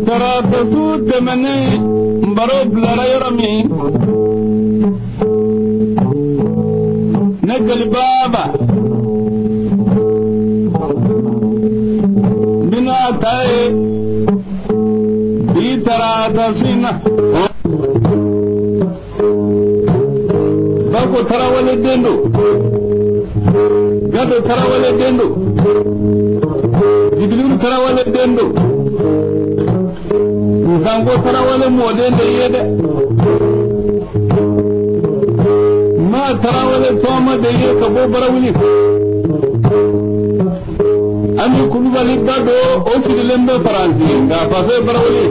Tarata su tɛmɛnen baro bilara yɔrɔ min ne jelibaaba n bɛna ta ye bi tarata su in na Bako Tarawele den don Gado Tarawele den don Jibiliru Tarawele den don Nsanko Tarawele mɔden de ye dɛ Ma Tarawele tɔgɔma de ye ka bɔ Barawuli Ami Kulubali ba don o sigilen bɛ Faransi nka a faso ye Barawuli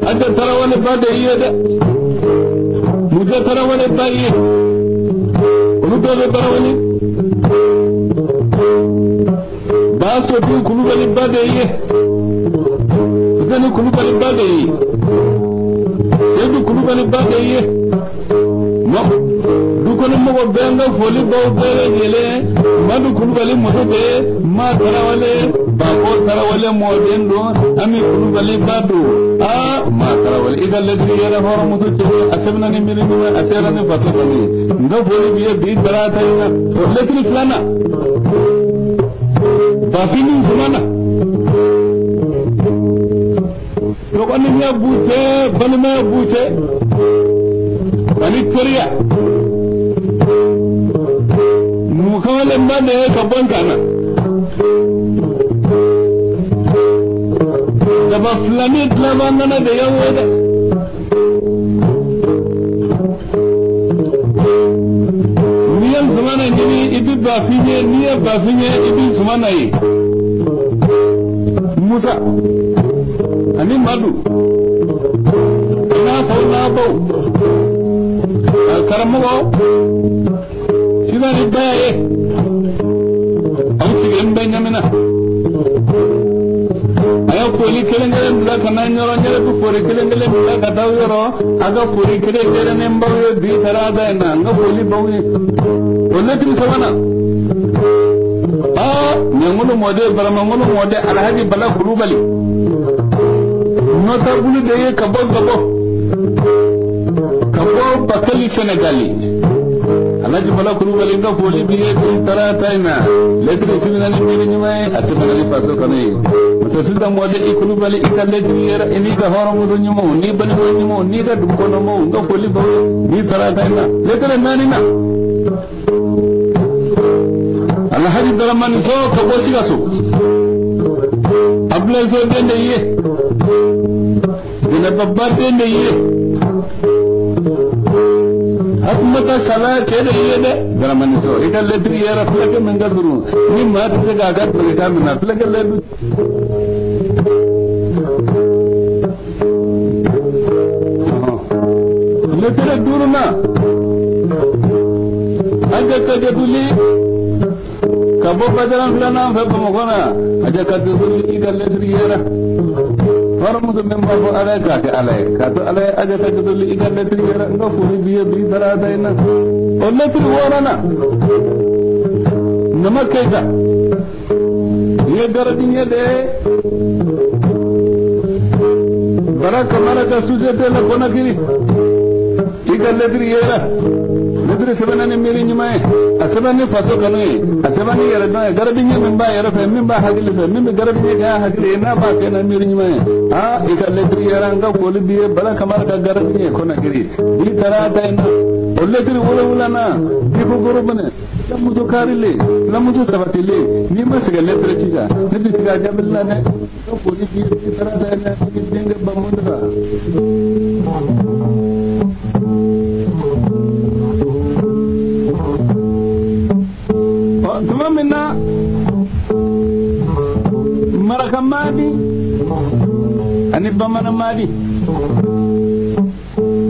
Aja Tarawele ba de ye dɛ Musa Tarawele ba ye olu bɛɛ bɛ Barawuli Basotu Kulubali ba de ye Fuseni Kulubali ba de ye Sedu Kulubali ba de ye du kɔnɔ mɔgɔ bɛɛ n ka foli b'aw bɛɛ lajɛlen Madu Kulubali muso bɛ Ma Tarawele Bako Tarawele mɔden don Ami Kulubali ba don aa Ma Tarawele i ka lɛtiri yɛrɛ hɔrɔnmuso cɛ a sɛbɛnna ni miiri ɲuman a sera ni faso kanu ye n ka foli b'i ye bi tarata in na o lɛtiri filanan Bafini Zumana dɔgɔninya b'u cɛ balimaya b'u cɛ ani teriya numukawalenba de ye ka bɔ Nkana daba filani tilaba nana de y'aw ye dɛ n'i ye Zumana ɲini i bɛ Bafin ye n'i ye Bafin ye i bɛ Zumana ye Musa ani Madu n'a faw n'a baw a karamɔgɔ Sina ni Baya ye aw sigilen bɛ Ɲamina a y'a foli kelen kelen bila ka na yɔrɔ n yɛrɛ bɛ foli kelen kelen bila ka taa yɔrɔ a ka foli kelen kelennen b'aw ye bi tarata in na n ka foli b'aw ye o lɛtiri sabanan aa ɲangolo mɔden baramangolo mɔden Alhaji Bala Kulubali notable de ye ka bɔ Gabɔ ka bɔ Bakali Senegali Alhaji Bala Kulubali n ka foli b'i ye bi tarata in na lɛtiri sɛbɛnna ni miiri ɲuman ye a sɛbɛnna ni faso kanu ye Muso mɔden i Kulubali i ka lɛtiri yɛrɛ i n'i ka hɔrɔnmuso ɲumanw n'i balima ɲumanw n'i ka dugu kɔnɔmɔgɔw n ka foli b'aw ye bi tarata in na lɛtiri naaninan Alhaji Daramani So ka bɔ Sikaso Abulayi So den de ye Jɛnɛba den de ye Hakumata Sala cɛ de ye dɛ Daramani So i ka lɛtiri yɛrɛ fulakɛ min ka surun ni maa tɛ se k'a ka dulokikan minɛ fulakɛ lɛdu lɛtiri duurunan Aja Kajatuli ka bɔ Badaran filanan fɛ Bamakɔ na Aja Kajatuli i ka lɛtiri yɛrɛ hɔrɔnmuso min b'a fɔ Ala ye k'a kɛ Ala ye k'a to Ala ye Aja Kajatuli i ka lɛtiri yɛrɛ n ka foli b'i ye bi tarata in na o lɛtiri wɔɔrɔnan Nama Keyita i ye gardien de ye Bara Kamara ka société la Conakry i ka lɛtiri yɛrɛ lɛtiri sɛbɛnna ni miiri ɲuman ye a sɛbɛn ni faso kanu ye a sɛbɛn ni yɛrɛdɔn ye gardien min b'a yɛrɛ fɛ min b'a hakili fɛ min bɛ gardien kɛ a hakili ye n'a b'a kɛ na miiri ɲuman ye aa i ka lɛtiri yɛrɛ n ka foli b'i ye Bala Kamara ka gardien Conakry bi tarata in na o lɛtiri wolonwulanan Diko Gorobinɛ filamuso karilen filamuso sabatilen n'i ma sɛgɛn lɛtiri ci kan ne bɛ sigi a jaabili la dɛ n ka foli b'i ye bi tarata in na i denkɛ Bamunika. Tuma min na Maraka Madi ani Bamanan Madi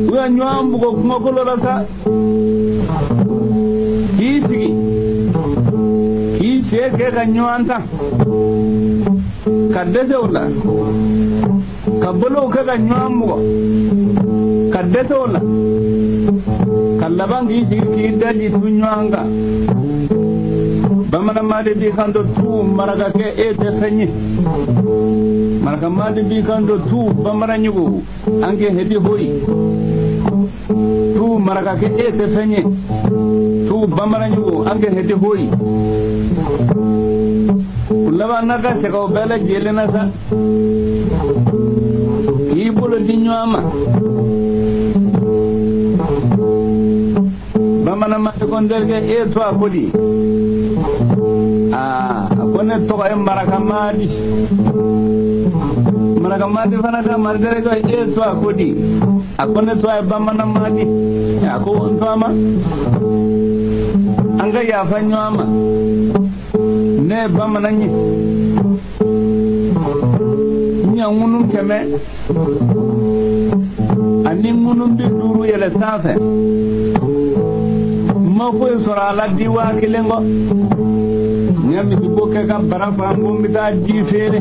u Ya ɲɔgɔn bugɔ kungokolo la sa k'i sigi k'i sen kɛ ka ɲɔgɔn tan ka dɛsɛ o la ka bolow kɛ ka ɲɔgɔn bugɔ ka dɛsɛ o la ka laban k'i sigi k'i daji tu ɲɔgɔn kan bamananmadi b'i kanto tu marakakɛ e tɛ fɛn ye marakamadi b'i kanto tu bamaranɲugu an kɛ hebi hoyi tu marakakɛ e tɛ fɛn ye tu bamaranɲugu an kɛ hedi hoyi u laban na ka sɛgɛn o bɛɛ lajɛlen na sa k'i bolo di ɲɔgɔn ma bamananmadi ko n terikɛ e to a ko di aa a ko ne tɔgɔ ye marakamadi marakamadi fana ka ma n terikɛ e to a ko di a ko ne tɔgɔ ye bamananmadi a ko n tɔgɔ ma an ka yafa ɲɔgɔn ma ne ye bamanan ye n ya ŋunu 100 ani ŋunu 50 yɛlɛ sanfɛ n ma foyi sɔrɔ a la di 1000 kɔ n ye misibo kɛ ka bara fa n ko n bɛ taa ji feere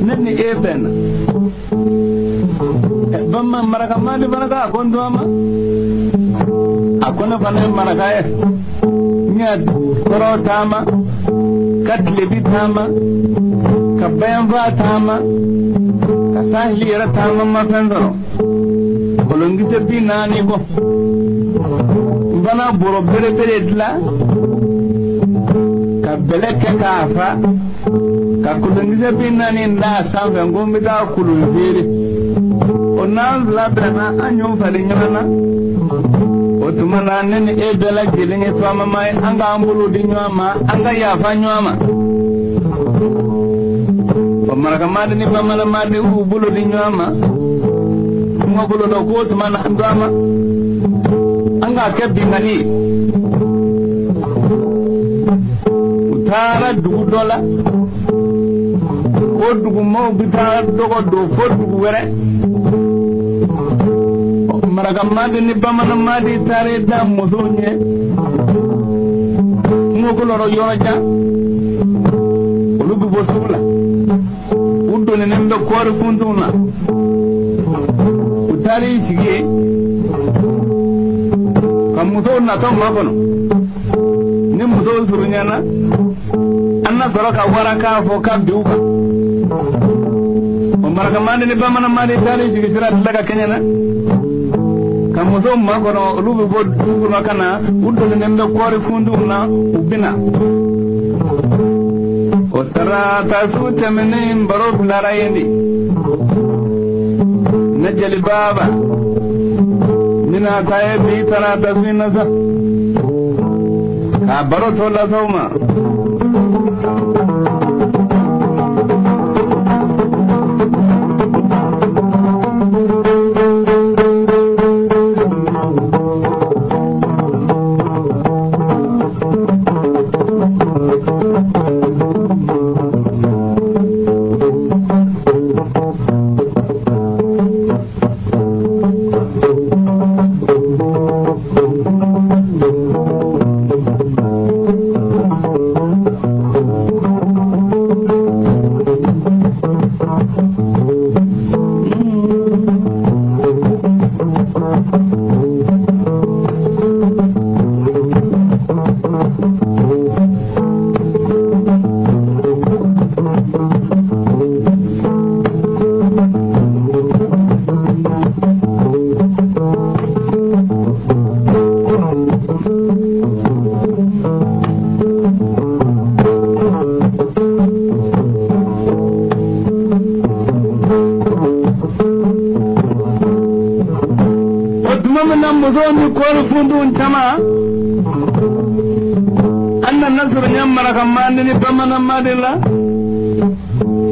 ne ni e bɛnna bamanan marakamadi fana ka a ko n tɔgɔ ma a ko ne fana ye maraka ye n ya kɔrɔ taama ka tilebi taama ka bayanfa taama ka sahili yɛrɛ taama ma fɛn sɔrɔ kolonkisɛ 40 kɔ n fana bɔrɔ belebele dilan ka bɛlɛ kɛ k'a fa ka kolonkisɛ 40 da a sanfɛ n ko n bɛ taa kolon feere o n'an fila bɛnna an y'o falen ɲɔgɔn na o tuma na ne ni e bɛɛ lajɛlen ye tɔgɔmama ye an k'an bolo di ɲɔgɔn ma an ka yafa ɲɔgɔn ma o marakamadi ni bamananmadi y'u bolo di ɲɔgɔn ma kungokolo dɔ k'o tuma na an tɔgɔma an k'a kɛ binkanni ye u taara dugu dɔ la o dugumaaw bɛ taa dɔgɔ don fo dugu wɛrɛ marakamadi ni bamananmadi taara da musow ɲɛ kungokolo dɔ yɔrɔ jan olu bɛ bɔ sugu la u donnen bɛ kɔɔri funtunw na u taara i sigi yen ka musow natɔ makɔnɔ ni musow surunyana an na sɔrɔ ka waraka fɔ ka bin u kan o marakamadi ni bamananmadi taara i sigi sira tila ka kɛɲɛ na ka musow makɔnɔ olu bɛ bɔ sugu la ka na u donnen bɛ kɔɔri funtunw na u bɛ na o taara su tɛmɛnen baro bilara yen de ne jeliba n bɛna taa ye bi tarata su in na sa k'a baro tɔ lase aw ma.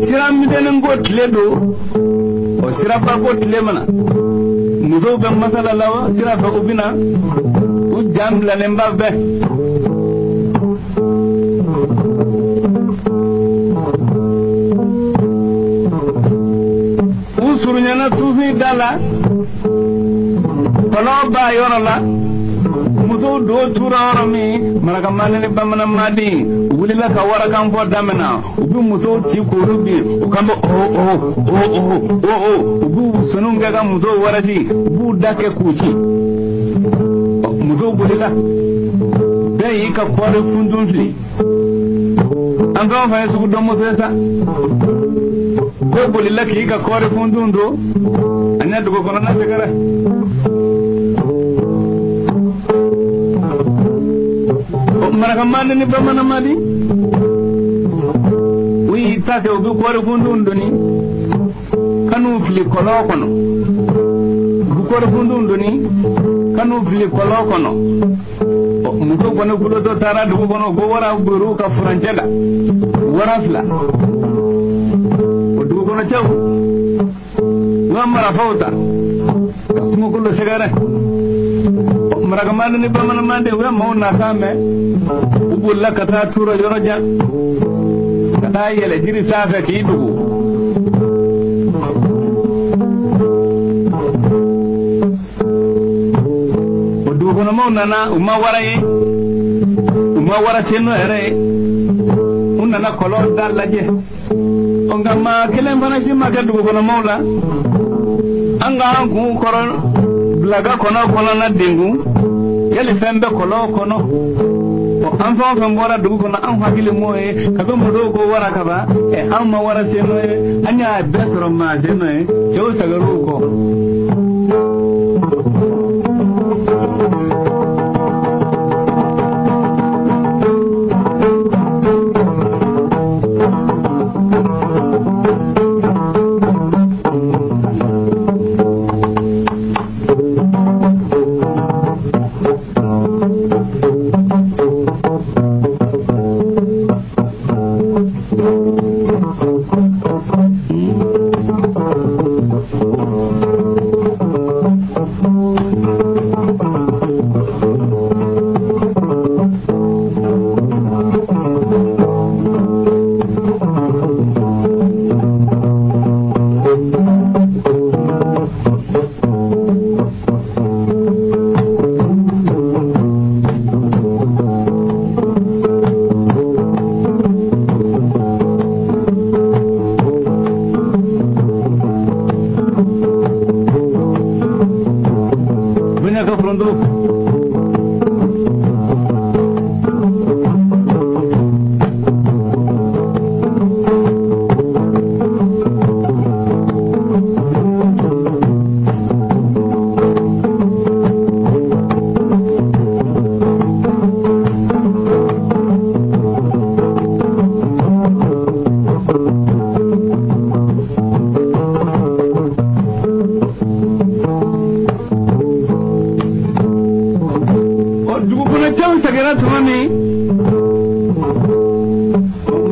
Sira misɛnnin ko tile don o siraba ko tile mana musow bɛ masala la wa sira fɛ u bɛ na u ja bilalenba bɛɛ u surunyana tufin da la Kɔlɔn b'a yɔrɔ la musow don tura yɔrɔ min maraka mandi ni bamanan mandi u wulila ka warakan fɔ daminɛ u bɛ musow ci k'olu bin u kan bɛ o o o o o u b'u sunu kɛ ka musow warasi u b'u da kɛ k'u ci musow bolila bɛɛ y'i ka kɔɔri funtun fili an fɛn o fɛn ye sugu dɔn muso ye sa bɛɛ bolila k'i ka kɔɔri funtun don a ɲɛ dugu kɔnɔna sɛgɛrɛ. Maraka mandi ni bamanan mandi u y'i ta kɛ u bɛ kɔɔri funtun doni ka n'u fili kɔlɔn kɔnɔ u bɛ kɔɔri funtun doni ka n'u fili kɔlɔn kɔnɔ muso kɔni kulotɔ taara dugu kɔnɔ ko wara bor'u ka furancɛ la wara fila o dugu kɔnɔ cɛw u ka marifaw ta ka kungokolo sɛgɛrɛ. Maraka mandi ni bamanan mandi u ye maaw nakan mɛn u bolila ka taa tura yɔrɔ jan ka taa yɛlɛ jiri sanfɛ k'i dogo. O dugukɔnɔmaw nana u ma wara ye u ma wara sen nɔ yɛrɛ ye u nana kɔlɔn da lajɛ nka maa kelen fana si ma kɛ dugukɔnɔmaw la an k'an kun kɔrɔ bilaga kɔnɔ kɔnɔna denkun yali fɛn bɛ kɔlɔn kɔnɔ an fɛn o fɛn bɔra dugu kɔnɔ an hakili m'o ye kabi musow ko wara kaban ɛ an ma wara sen nɔ ye an y'a bɛɛ sɔrɔ maa sen nɔ ye cɛw sɛgɛr'u kɔ.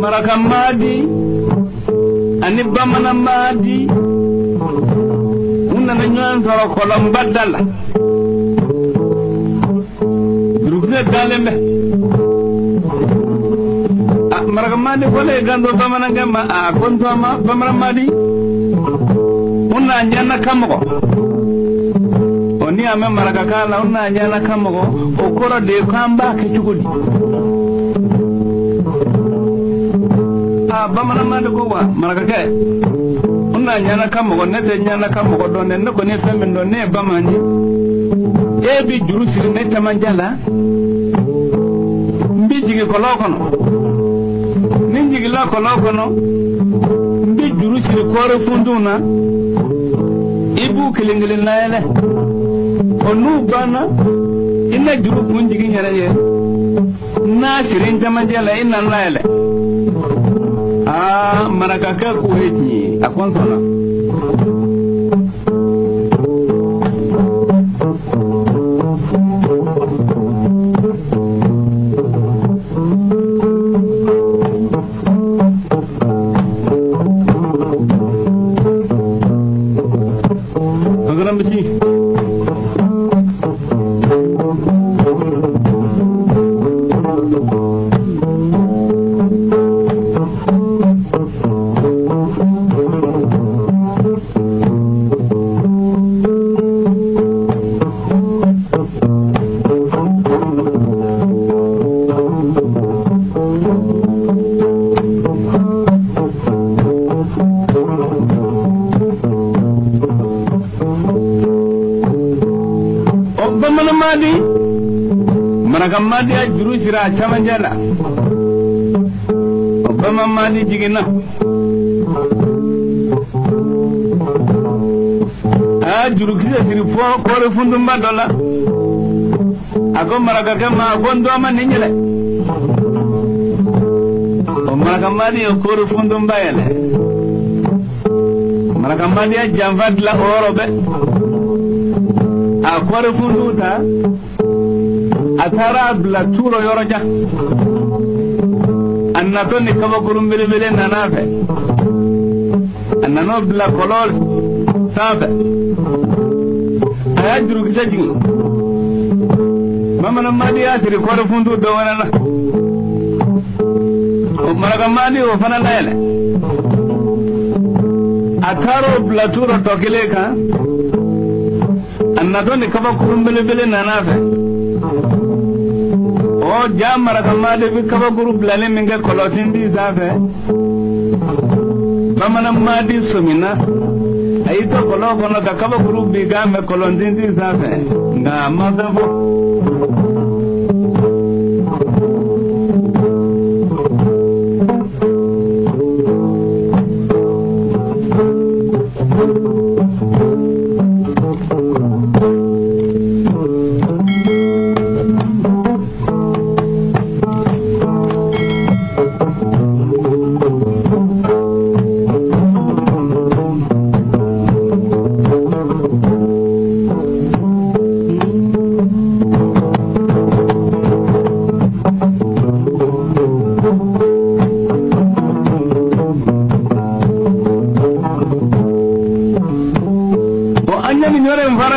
Maraka mandi ani bamanan mandi u nana ɲɔgɔn sɔrɔ kɔlɔnba da la jurukisɛ dalen bɛ a maraka mandi fɔlɔ ye kanto bamanankɛ ma a ko n tɔgɔma bamanan mandi u n'a ɲɛna ka mɔgɔ o ni a mɛn marakakan la u n'a ɲɛna ka mɔgɔ o kɔrɔ de ye k'an b'a kɛ cogo di. Bamanan mandi ko wa marakakɛ n na ɲɛna ka mɔgɔ ne tɛ ɲɛna ka mɔgɔ dɔn dɛ ne kɔni ye fɛn min dɔn ne ye bamanan ye e bi juru siri ne camancɛ la n bi jigin kɔlɔn kɔnɔ ni n jiginna kɔlɔn kɔnɔ n bi juru siri kɔɔri funtunw na i b'u kelen kelen layɛlɛ o n'u banna i na juru kun jigin yɛrɛ ye n'a siri n camancɛ la i na n layɛlɛ. Aa marakakɛ k'o ye tiɲɛ ye a ko n sɔnna. Ɔ Bamanan Madi, Maraka Madi y'a juru siri a camancɛ la. Ɔ Bamanan Madi jiginna. A y'a jurukisɛ siri fɔ kɔɔri fundunba dɔ la. A ko marakakɛ ma, a ko n dɔgɔma nin yɛlɛ. Ɔ Maraka Madi ye kɔɔri fundunba yɛlɛ. Maraka Madi ye janfa dilan o yɔrɔ bɛɛ. A kɔɔri fundun ta, a taara a bila tu rɔ yɔrɔ jan. A natɔ ni kabakurun belebele nana a fɛ. A nan'o bila kɔlɔn sanfɛ. A y'a jurukisɛ jigin. Bamanan Madi y'a siri kɔɔri fundu dɔ wɛrɛ la. O Maraka Madi o fana layɛlɛ. A taara o bila tu rɔ tɔ kelen kan. A natɔ ni kabakurun belebele nana a fɛ. Ɔ ja Maraka Madi bɛ kabakuru bilalen min kɛ kɔlɔntindi sanfɛ. Bamanan Madi sɔmina. A y'i to kɔlɔn kɔnɔ ka kabakuru bin k'a mɛn kɔlɔntindi sanfɛ. Nka a ma fɛn fɔ.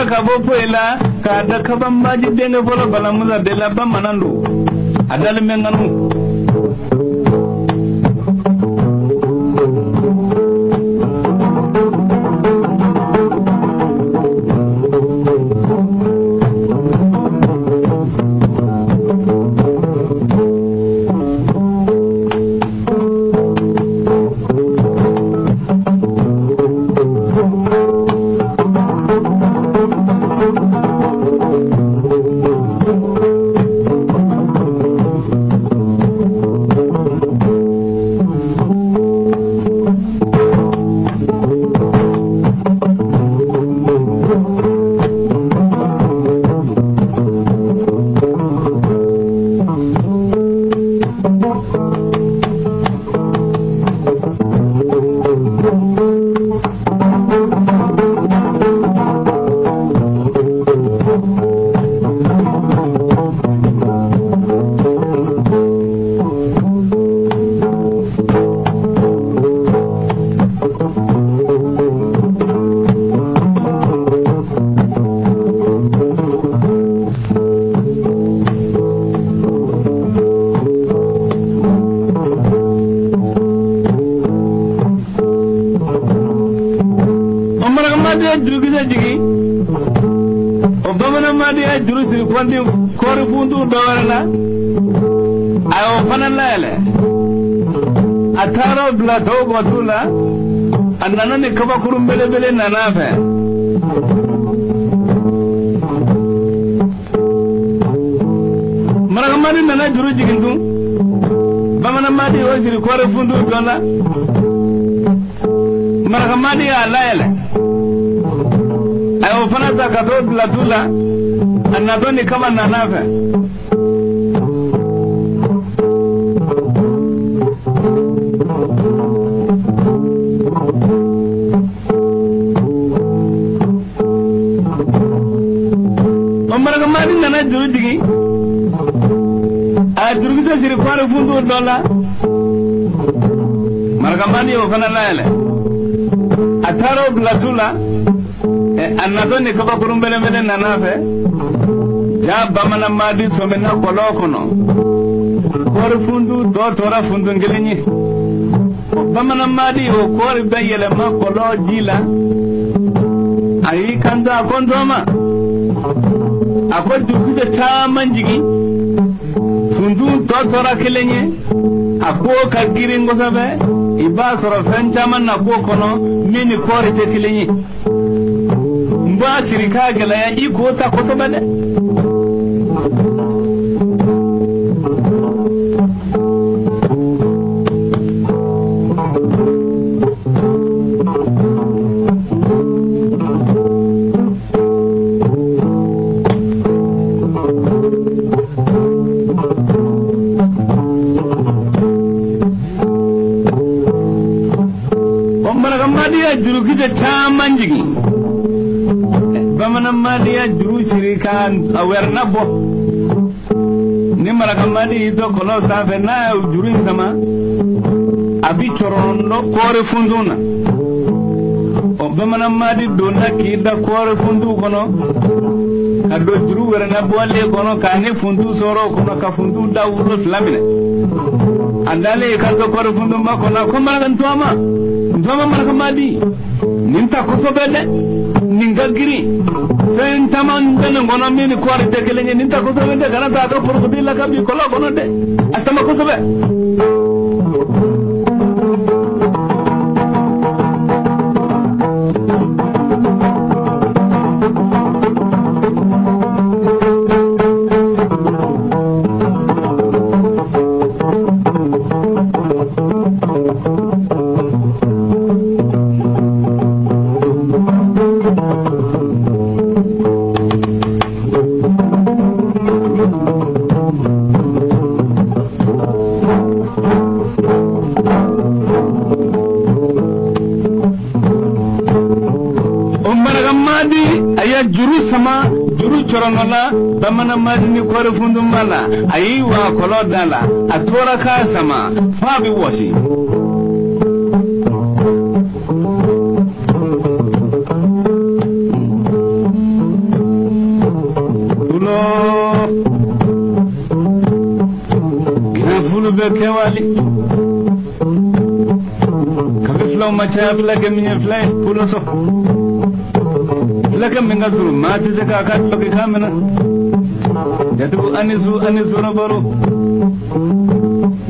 Ka bɔ foyi la k'a da kabanbaji denkɛ fɔlɔ Balamusa de la bamanan don a dalen bɛ ŋanu. Jurukisɛ jigin. O Bamanan Madi ye juru siri kɔndi kɔɔri funtu dɔ wɛrɛ la. A y'o fana layɛlɛ. A taara o bila tɔw kɔ tu la. A nana ni kabakurun belebele nana a fɛ. Maraka Madi nana juru jigin tun. Bamanan Madi y'o siri kɔɔri funtu dɔ la. Maraka Madi y'a layɛlɛ. A y'o fana ta ka t'o bila tu la. A natɔ ni kaba nana a fɛ. O Maraka Madi nana juru jigin. A ye jurukisɛ siri kɔɔri funtu dɔ la. Maraka Madi y'o fana layɛlɛ. A taara o bila tu la. A natɔ ni kabakurun belebele nana a fɛ. Ja Bamanan Madi sɔmina kɔlɔn kɔnɔ. Kɔɔri funtu tɔ tora funtun kelen ye. O Bamanan Madi o kɔɔri bɛɛ yɛlɛma kɔlɔn ji la. A y'i kanto a ko n tɔgɔma. A ko jurukisɛ caman jigin. Funtun tɔ tora kelen ye. A ko ka girin kosɛbɛ. I b'a sɔrɔ fɛn caman na ko kɔnɔ min ni kɔɔri tɛ kelen ye. N b'a siri k'a gɛlɛya i k'o ta kosɛbɛ dɛ. Jurukisɛ caman jigin bamananmadi ya juru siri ka a wɛrɛna bɔ ni marakamadi y'i to kɔlɔn sanfɛ n'a ye juru in sama a bi cɔrɔndɔ kɔɔri funfun na ɔ bamananmadi donna k'i da kɔɔri funfun kɔnɔ ka don juru wɛrɛna bɔlen kɔnɔ k'a ni funfun sɔrɔ o kɔnɔ ka funfun da wolo fila minɛ a dalen ka to kɔɔri funfunba kɔnɔ ko maraka ntɔma ntɔma marakamadi nin ta kosɛbɛ dɛ nin ka girin fɛn caman bɛ nin kɔnɔ min ni kɔɔri tɛ kelen ye nin ta kosɛbɛ dɛ kana taa ka forokoti la ka bin kɔlɔn kɔnɔ dɛ a sama kosɛbɛ. Bamananmadi ni kɔɔri funfunba la a y'i wa kɔlɔn da la a tora k'a sama f'a bɛ wɔsi. Tulo ginafulu bɛ kɛwali kabi filaw ma caya filakɛ min ye fila ye poloso filakɛ min ka surun maa tɛ se k'a ka dulɔki kan minɛ. Jatigiw ani su ani sura baro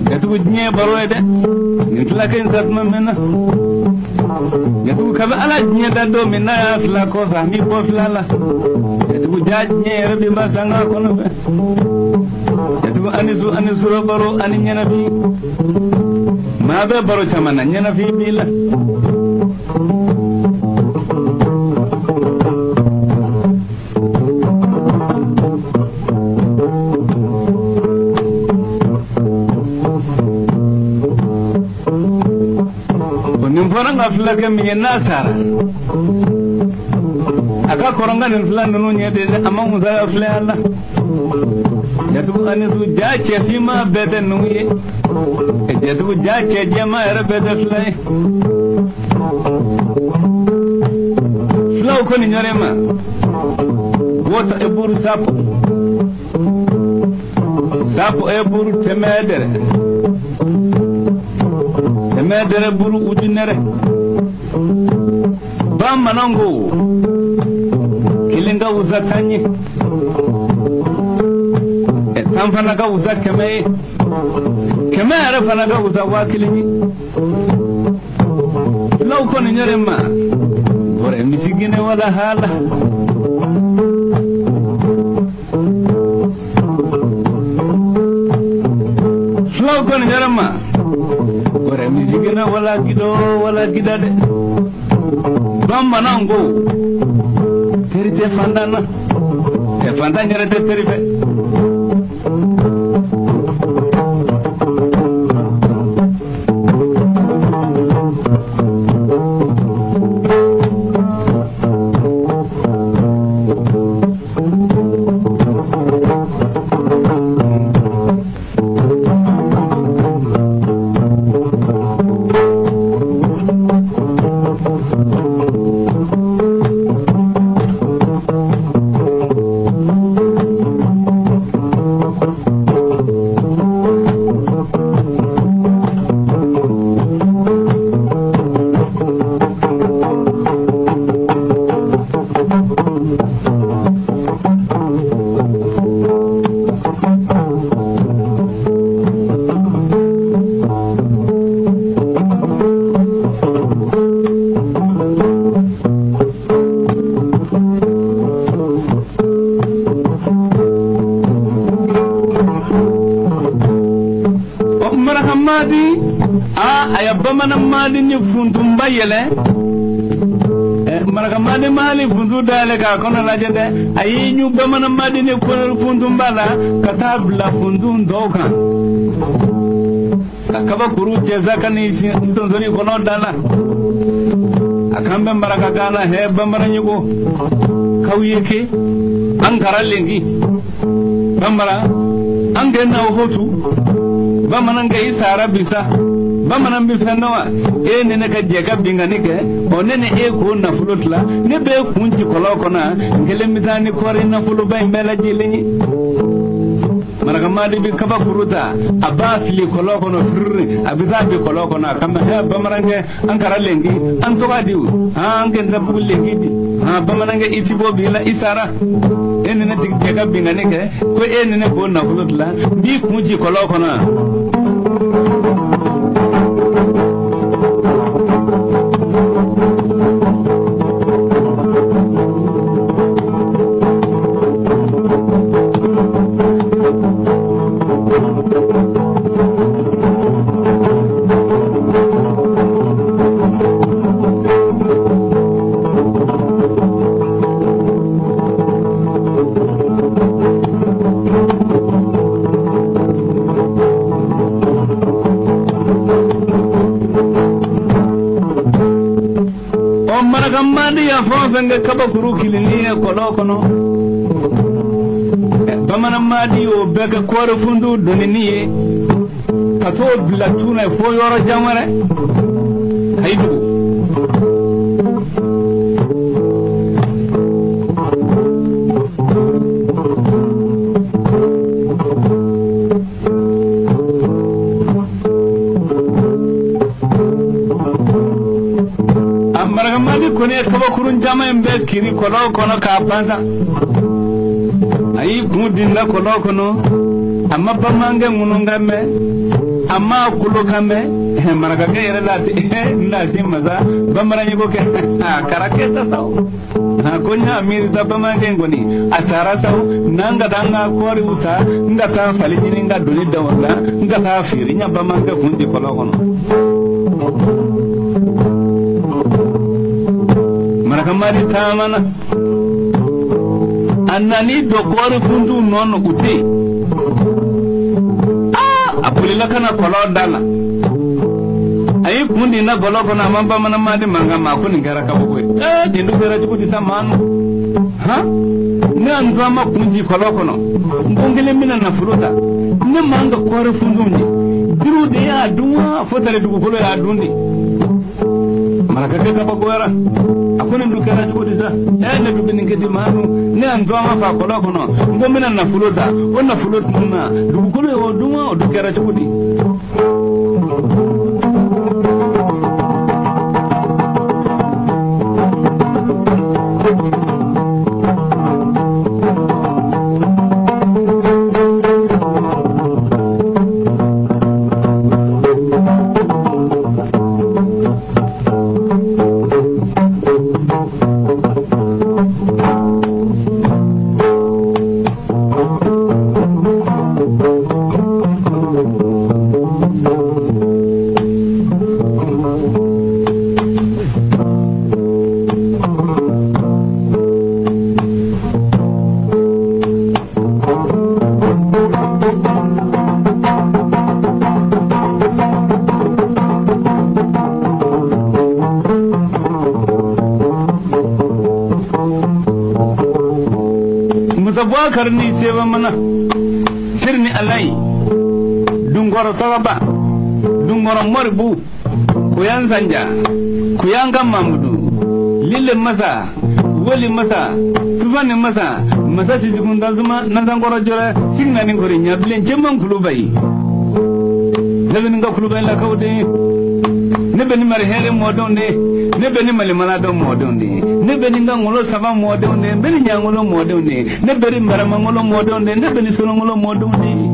jatigiw diɲɛ baro ye dɛ nin filakɛ in sa tuma min na jatigiw kabi ala diɲɛ da don min n'a y'a fila kɔfɛ a m'i bɔ fila la jatigiw ja diɲɛ yɛrɛ bi ma sanga kɔnɔ fɛ jatigiw ani su ani sura baro ani ɲɛnafin maa bɛ baro caman na ɲɛnafin b'i la. Nin fana ka filakɛ min ye n'a sara a ka kɔrɔ n ka nin fila ninnu ɲɛ de dɛ a ma musaka filɛ a la jatigiw ani su ja cɛ finman bɛɛ tɛ numu ye jatigiw ja cɛ jɛman yɛrɛ bɛɛ tɛ fila ye filaw ko nin ɲɔgɔn ma wota e buru sapo sapo e buru tɛmɛ dɛrɛ tɛmɛ dɛrɛ buru ujunere bamananw ko kelen ka wusa tan ye tan fana ka wusa 100 ye 100 yɛrɛ fana ka wusa 1000 ye filaw ko nin ɲɔgɔn ma gore misigine wala hala filaw ko nin ɲɔgɔn ma gore misigine wala gido wala gida dɛ bamananw ko teri tɛ fantan na tɛ fantan yɛrɛ tɛ teri fɛ. Madi a ya Bamanan Madi ni funtunba yɛlɛ. Maraka Madi mali funtu dayɛlɛ k'a kɔnɔ lajɛ dɛ, a y'i ɲu Bamanan Madi ni funtunba la ka taa bila funtun dɔw kan. Ka kabakuru cɛ sa ka n'i sonsori kɔnɔ da la. A kan bɛ marakakan na hɛ bambara ɲugo k'aw ye ke an kara lenki bambara an kɛ n'aw hotu bamanankɛ i sara bisa bamanan bɛ fɛn dɔn wa e ni ne ka jɛ ka binkanni kɛ ɔ ne ni e k'o nafolo tila ne b'e kun ci kɔlɔn kɔnɔ n kelen bɛ taa ni kɔɔri nafoloba in bɛɛ lajɛlen ye. Marakamadi bɛ kabakuru ta a b'a fili kɔlɔn kɔnɔ firiri a bɛ taa bin kɔlɔn kɔnɔ a kama hɛ bamanankɛ an kara lenki an tɔgɔ di an kɛ ntabugu lenki di han bamanankɛ i ti bɔ bi la i sara e ni ne ti jɛ ka binkanni kɛ ko e ni ne k'o nafolo tila n b'i kun ci kɔlɔn kɔnɔ. Marakamadi ya fɛn o fɛn kɛ kabakuru kilinin ye kɔlɔn kɔnɔ Bamanan Madi y'o bɛɛ kɛ kɔɔri fundu donnini ye ka t'o bila tu na fo yɔrɔ jan wɛrɛ Kayidugu. Marakamadi kɔni ye kabakurun caman in bɛɛ kiri kɔlɔn kɔnɔ k'a ban sa. A y'i kun dinda kɔlɔn kɔnɔ a ma bamanankɛ ŋununkan mɛn a ma kulokan mɛn marakakɛ yɛrɛ la ti n na si masa bamanan ko kɛ a kɛra kɛ ta sa o ko n y'a miiri sa bamanankɛ in kɔni a sara sa o n'an ka taa n ka kɔɔriw ta n ka taa fali ɲini n ka doni da o la n ka taa feere n ya bamanankɛ kun di kɔlɔn kɔnɔ. Marakamadi taamana a nan'i don kɔɔri funtuw nɔ na u tɛ yen a bolila ka na kɔlɔn da la a y'i kun di na kɔlɔn kɔnɔ a ma Bamanan Madi mankan ma a ko nin kɛra kabako ye nin dun kɛra cogo di sa maa nu han ne y'an to an ma kun ci kɔlɔn kɔnɔ n ko n kelen bɛna nafolo ta ne man ka kɔɔri funtuw ye jiriw de y'a dun wa fo tare dugukolo y'a dun de. Marakakɛ kabakoyara a ko nin dun kɛra cogo di sa ne dun bɛ nin kɛ di maa nu ne y'an to an ma fa kɔlɔn kɔnɔ n ko n bɛna nafolo ta o nafolo tun na dugukolo y'o dun wa o dun kɛra cogo di. Musabubakar ni seba mana sirni alayi dungoro sagaba dungoro moribu kuyan sanja kuyan kan mamudu lille masa wali masa tufani masa masa sisikun tasuma nasankɔrɔ jɔrɛ signani kori ɲabilen cɛman kulubayi ne bɛ nin ka kulubayi lakaw de ye ne bɛ ni mari hɛrɛ mɔdenw de ye ne bɛ ni malimana dɔn mɔdenw de ye ne bɛ ni n ka ŋolo saba mɔdenw de ye n bɛ ni ɲaŋolo mɔdenw de ye ne bɛ ni maramaŋolo mɔdenw de ye ne bɛ ni solongolo mɔdenw de ye.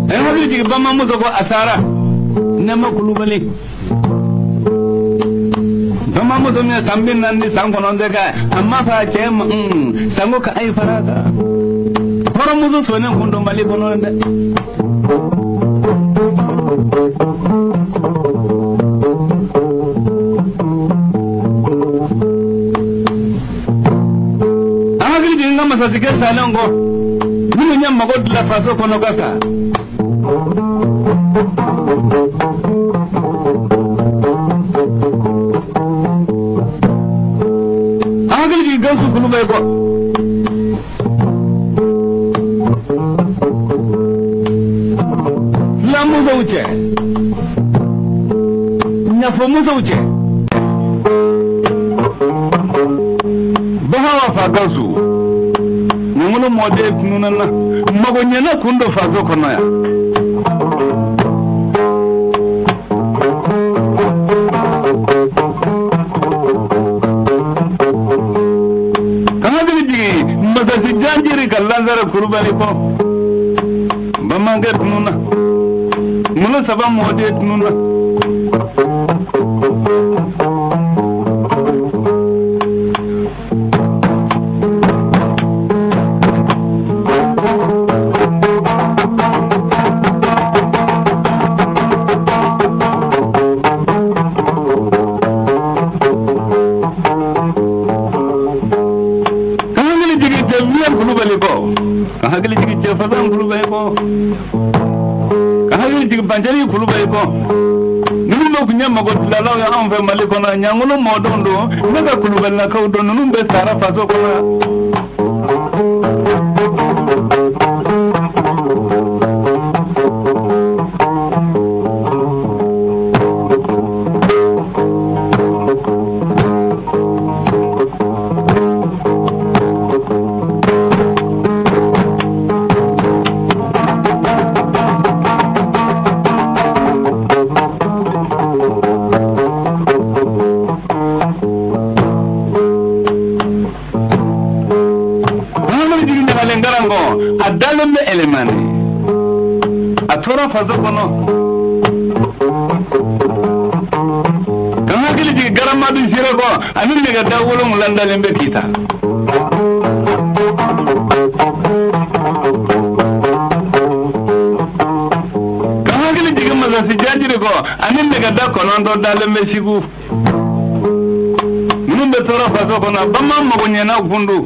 A ye hakili jigin bamanmuso ko a sara Nɛma Kulubali. Bamamuso min ye san 40 ni san 9 kɛ a ma fɔ a cɛ ma sango ka ayi fara kan hɔrɔnmuso sɔnnen kun don Mali kɔnɔ dɛ. An hakili jigin n ka masasikɛ salen kɔ minnu ye mago dilan faso kɔnɔ ka sa. An hakili jigin Gawusu Kulubali kɔ. Filamusow cɛ, ɲafɔmusow cɛ, Bahawa fa Gawusu, ɲangolo mɔden tununna na, mago ɲɛna kun don faso kɔnɔ yan. Kan hakili jigin masasi janjiri ka Lazare Kulubali kɔ, bamanankɛ tununna, ŋolo saba mɔden tununna. Kan hakili jigin Cɛbilen Kulubali kɔ, ka hakili jigin Cɛfasan Kulubali kɔ, ka hakili jigin Bancɛli Kulubali kɔ. Ninnu bɛɛ tun ye mago dilanlaw ye anw fɛ Mali kɔnɔ, ɲangolo mɔdenw don, ne ka Kulubalilakaw don, ninnu bɛɛ sara faso kɔnɔ yan. A dalen bɛ Ɛlɛmani, a tora faso kɔnɔ. Kan hakili jigin Garamadu Sire kɔ, ani nɛgɛda 7 dalen bɛ Kita. Kan hakili jigin Masasi Jajiri kɔ, ani nɛgɛda 9 dalen bɛ Segu. Ninnu bɛ tora faso kɔnɔ, bamanan mago ɲɛna kun don.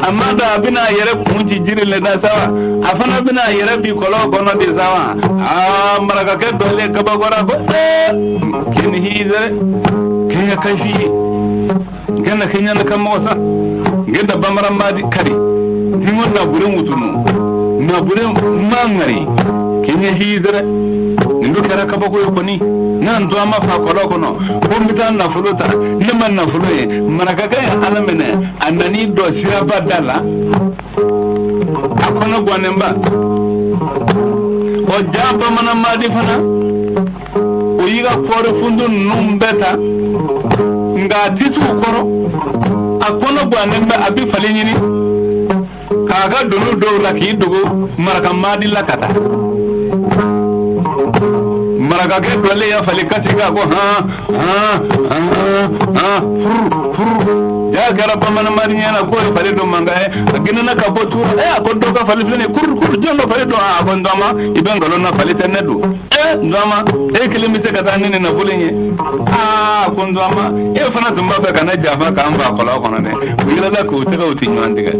A ma da a bɛna a yɛrɛ kun ci jiri le la sa wa, a fana bɛna a yɛrɛ bi kɔlɔn kɔnɔ de sa wa. Aa marakakɛ dɔlen kabakɔrɔ ko ee kini hizere kenya kashi gana kenya na kan mɔgɔ sa genda bamaran madi kari dingo na bure mutunu na bure mangari kenya hizere nindu kɛra kabako ye kɔni n'an to an ma fa kɔlɔn kɔnɔ ko n bɛ taa nafolo ta ne ma nafolo ye marakakɛ ye ala minɛ a nan'i dɔ siraba da la a kɔnɔ guwanenba ɔ ja bamanan madi fana o y'i ka kɔɔri fundu ninnu bɛɛ ta nka a tɛ s'u kɔrɔ a kɔnɔ guwanen bɛ a bɛ fali ɲini k'a ka doni dɔw la k'i dogo maraka madi la ka taa. Marakakɛ dɔlen y'a fali kasi k'a ko han han han han furu furu ja kɛra bamanan madi ɲɛna k'o ye fali don mankan ye a girinna ka bɔ tuuru a ko dɔ ka fali filɛ nin ye kuru kuru jɔn ka fali don a ko n dɔgɔma i bɛ nkalon na fali tɛ ne don n dɔgɔma e kelen bɛ se ka taa ni nin nafolo in ye aa ko n dɔgɔma e fana tun b'a fɛ ka ne janfa k'an fa kɔlɔn kɔnɔ dɛ u yɛlɛla k'u tɛgɛw ti ɲɔgɔn tigɛ.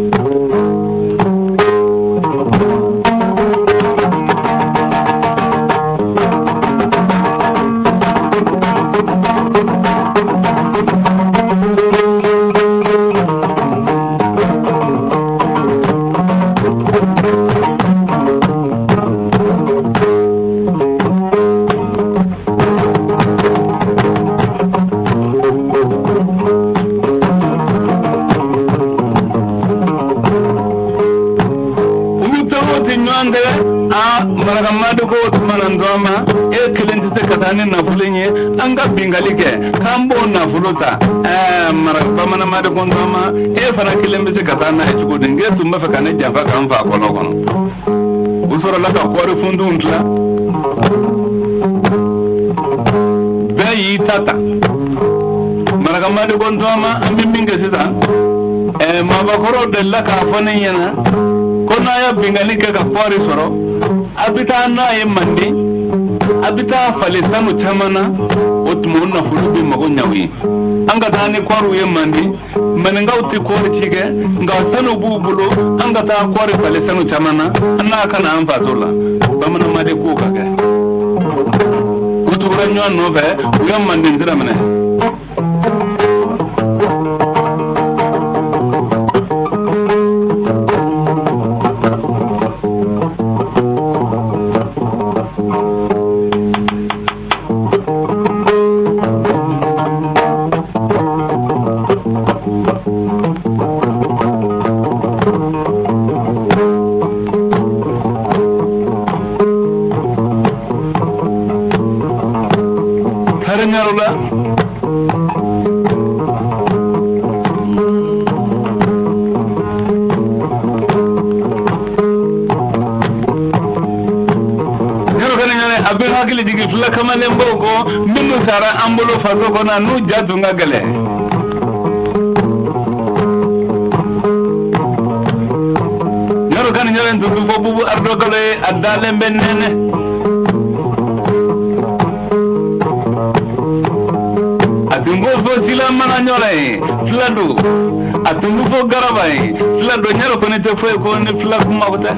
Marakamadi ko o tuma na Ntɔma e kelen tɛ se ka taa ni nafolo in ye, an ka bingali kɛ k'an b'o nafolo ta. Ɛɛ Bamananmadi ko Ntɔma e fana kelen bɛ se ka taa n'a ye cogo di? K'e tun b'a fɛ ka ne janfa k'an fa kɔlɔn kɔnɔ. U sɔrɔla ka kɔɔri funtunw tila, bɛɛ y'i ta ta. Marakamadi ko Ntɔma an bɛ min kɛ sisan, maabakɔrɔw delila k'a fɔ ne ɲɛna ko n'a ye bingali kɛ ka kɔɔri sɔrɔ, a bɛ taa n'a ye Manden, a bɛ taa falen sanu caman na, o tuma o nafolo bɛ mago ɲɛ u ye. An ka taa ni kɔɔriw ye Manden, maninkaw tɛ kɔɔri ci kɛ, nka sanu b'u bolo, an ka taa kɔɔri falen sanu caman na, an n'a ka na an faso la. Bamananmadi k'o ka kɛ. U tugura ɲɔgɔn nɔfɛ, u ye Manden sira minɛ. Hakili jigin fila kamalenbaw kɔ minnu sara an bolo faso kɔnɔ n'u ja tun ka gɛlɛn. Yɔrɔ kan ɲɔgɔn tun bɛ fɔ Bubu Aridokalo ye, a dalen bɛ nɛnɛ. A tun b'o fɔ Silamana ɲɔrɔ ye, fila don. A tun bɛ fɔ Garaba ye, fila don. Ɲɔrɔ kɔni tɛ foyi ko ni fila kuma tɛ.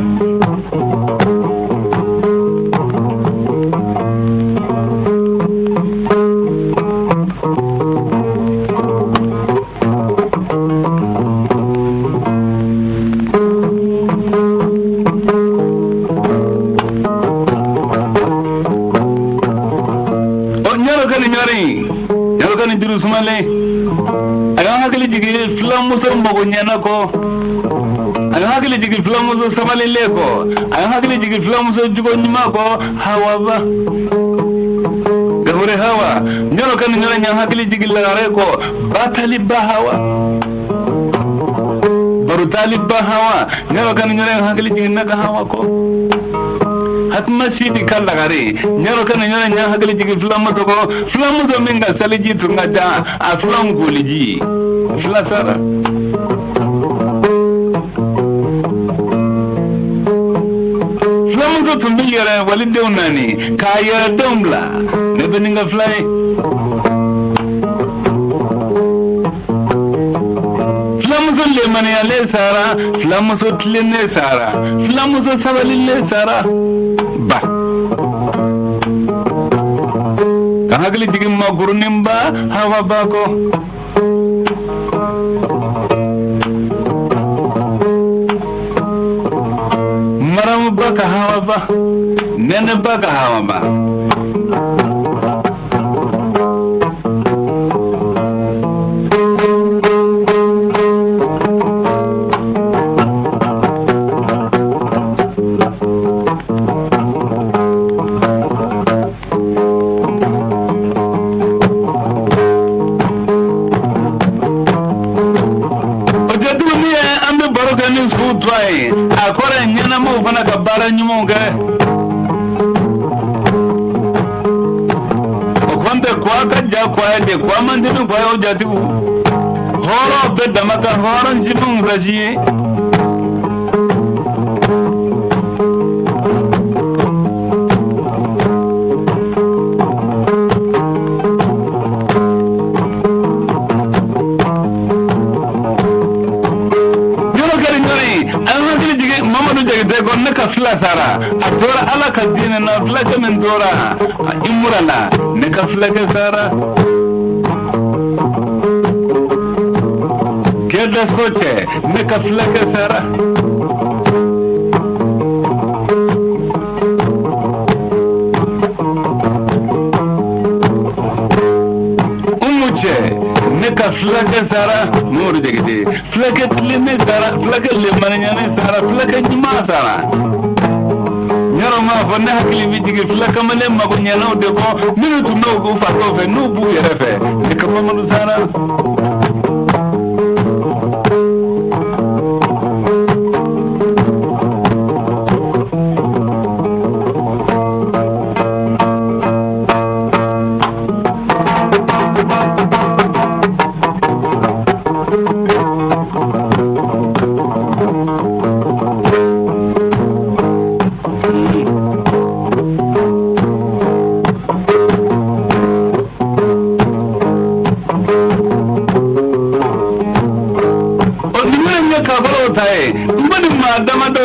A y'an hakili jigin filamuso mago ɲɛna kɔ, a y'an hakili jigin filamuso sabalilen kɔ, a y'an hakili jigin filamuso jogo ɲuman kɔ. Hawa ba Gawure Hawa, ɲɔrɔ ka nin ɲɔrɔ ɲan hakili jigin lagare kɔ, Batali ba Hawa, Barutali ba Hawa, ɲɔrɔ ka nin ɲɔrɔ ɲan hakili jigin naga Hawa kɔ. Hatuma Sidi ka lagare, ɲɔrɔ ka nin ɲɔrɔ ɲan hakili jigin filamuso kɔ, filamuso min ka saliji tun ka ca, a filan koliji fila sara. Filamuso tun bɛ yɛrɛ walidenw naani k'a yɛrɛ denw bila, ne bɛ nin ka fila ye. Filamuso lemaniyalen sara, filamuso tilennen sara, filamuso sabalilen sara. Ba ka hakili jigin makurunin ba Hawa ba kɔ. Maramu ba ka Hawa ba, Nɛnɛ ba ka Hawa ba. A kɔrɔ ye ɲɛnamaw fana ka baara ɲumanw kɛ. O kɔn tɛ kɔ ka ja kɔ ye de, kɔ man teli kɔ ye o jatigiw. Hɔrɔn bɛɛ dama ka hɔrɔn jiminw fɛ si ye. Ne ka fila sara, a tora Ala ka diinɛ na, filakɛ min tora a imura la, ne ka filakɛ sara. Kɛda so cɛ, ne ka filakɛ sara. Umu cɛ, ne ka fulakɛ sara Mamadu Jakite, fulakɛ tilennen sara, fulakɛ lemaniyanen sara, fulakɛ ɲuman sara. Yɔrɔ m'a fɔ ne hakili bɛ jigin fila kamalen mago ɲɛnaw de kɔ minnu tun bɛ k'u faso fɛ n'u b'u yɛrɛ fɛ ne ka Mamadu sara.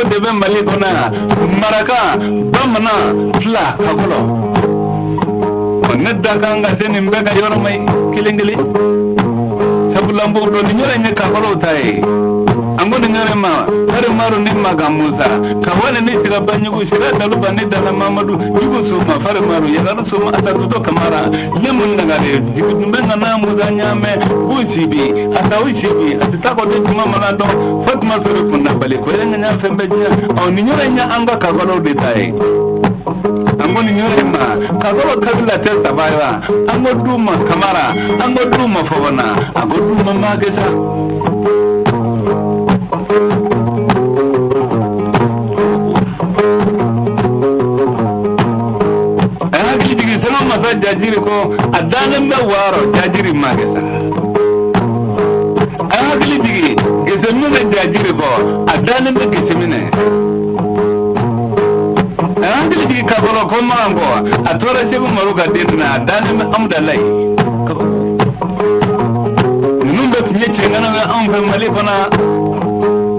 De bɛ Mali kɔnɔ yan maraka bamanan fila kakɔlɔ ne da kan ka se nin bɛɛ ka yɔrɔ ma kelen kelen sabula n b'o dɔn nin yɔrɔ in ye kakɔlɔw ta ye an ko nin yɔrɔ in ma fari maru ni makan musa ka wale ni siraba ɲugu sira daluba ni dala mamadu jugu soma fari maru yagaru soma atatuto kamara lemu nagare jigidumbe nana musa ɲaamɛ b'u sibi asaw sibi a tɛ taa kɔ de tuma mana dɔn Fatima sɔrɔ kunda bali ko ye ŋaɲa fɛn bɛɛ diɲɛ ɔ nin yɔrɔ in ye an ka kakɔlɔw de ta ye an ko nin yɔrɔ in ma kakɔlɔ kabila tɛ saba ye wa an ko du ma kamara an ko du ma fɔbɔna a ko du ma maakesa. A hakili jigin sɛbɛn masa jajiri ko a dalen bɛ wɔɔrɔ jajiri maakesa. A hakili jigin geseminɛ jajiri kɔ a dalen bɛ geseminɛ. A hakili jigin kakɔlɔ ko makan kɔ a tora Segu Maru ka den na a dalen bɛ Amudalayi. Ninnu bɛɛ tun ye cɛŋanaw ye anw fɛ Mali kɔnɔ.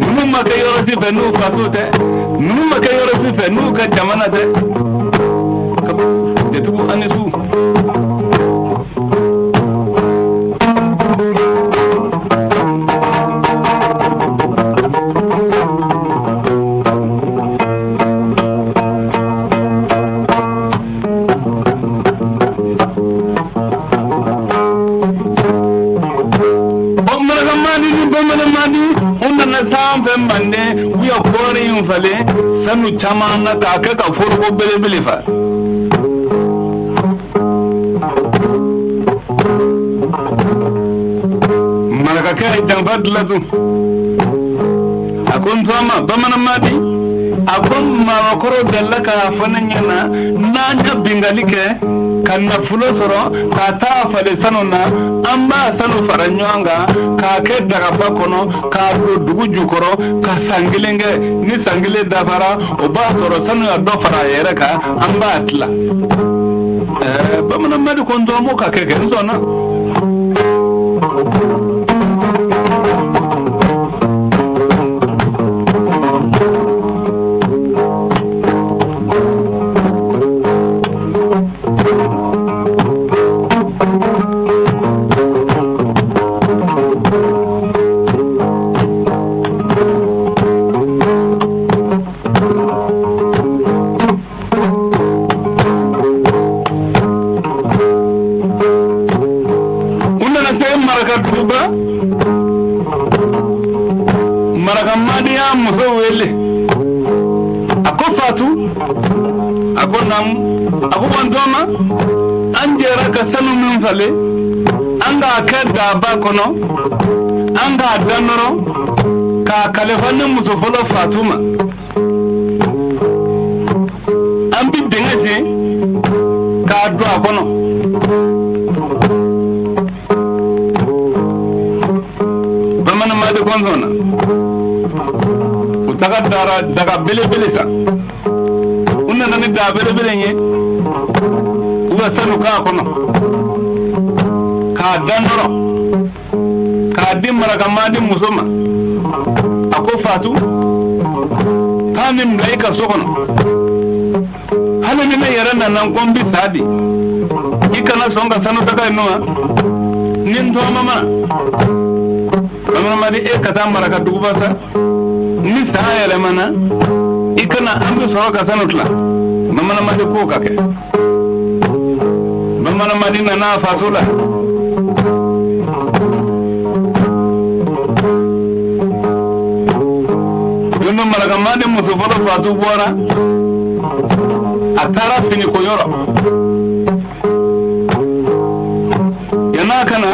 Ninnu ma kɛ yɔrɔ si fɛ n'u faso tɛ. Ninnu ma kɛ yɔrɔ si fɛ n'u ka jamana tɛ. Jatigiw aw ni su. Sanfɛ manden u ye kɔɔri in falen sanu caman na k'a kɛ ka foroko belebele fa. Marakakɛ ye janfa dilan tun. A ko n tɔgɔma bamanan madi a ko maakɔrɔw delila k'a fɔ ne ɲɛna n'an ye binkanni kɛ ka nafolo sɔrɔ ka taa falen sanu na an b'a sanu fara ɲɔgɔn kan k'a kɛ dagaba kɔnɔ k'a don dugu jukɔrɔ ka san kelen kɛ ni san kelen dafara o b'a sɔrɔ sanu ya dɔ fara a yɛrɛ kan an b'a tila. Bamanan madi ko n tɔgɔma ka kɛ kɛ n sɔnna. Marakamadi y'a muso wele a ko Fatu a ko naamu a ko ban tɔgɔma an jɛra ka sanu min falen an k'a kɛ daba kɔnɔ an k'a danɔrɔ k'a kalifa ne muso fɔlɔ Fatu ma an bi dingɛ sen k'a don a kɔnɔ. Bamanan madi kɔnsɔn na u taga dara daga belebele san u nana ni daga belebele ye u ka sanu k'a kɔnɔ k'a danɔrɔ k'a di marakamadi muso ma a ko Fatu taa nin bila i ka so kɔnɔ hali ni ne yɛrɛ nana n ko n bi sa bi i kana sɔn ka sanu daga in nɔ wa ni n tɔgɔma ma Bamanan madi e ka taa maraka duguba sa ni san yɛlɛmana i kana an bɛ sɔrɔ ka sanu tila. Bamanan madi k'o ka kɛ. Bamanan madi nana a faso la. Don dɔ marakamadi muso fɔlɔ Fatu bɔra A taara fini ko yɔrɔ yan'a ka na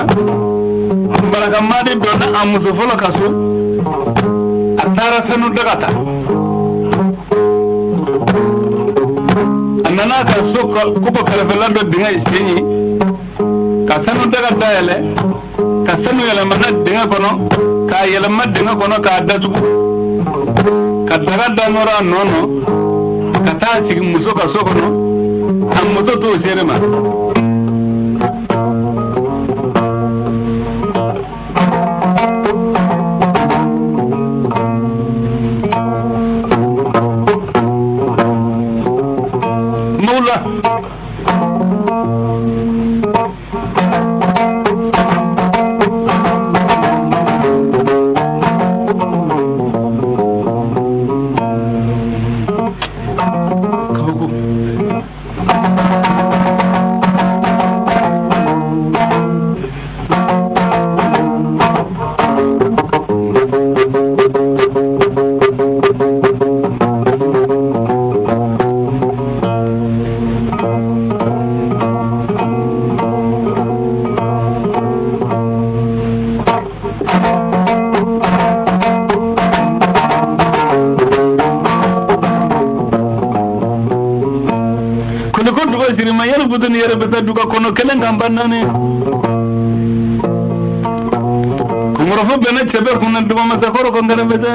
Barakamadi donna a muso fɔlɔ ka so a taara sanu daga ta a nana ka so kogo kɛrɛfɛla dɔ dingɛ sen ye ka sanu daga dayɛlɛ ka sanu yɛlɛma na dingɛ kɔnɔ k'a yɛlɛma dingɛ kɔnɔ k'a datugu ka daga da nɔrɔ a nɔ nɔ ka taa sigi muso ka so kɔnɔ a muso t'o seere ma. Mawla duga kono kelen kan banane kumrofo bene chebe kunna duba masakoro ko ngara bete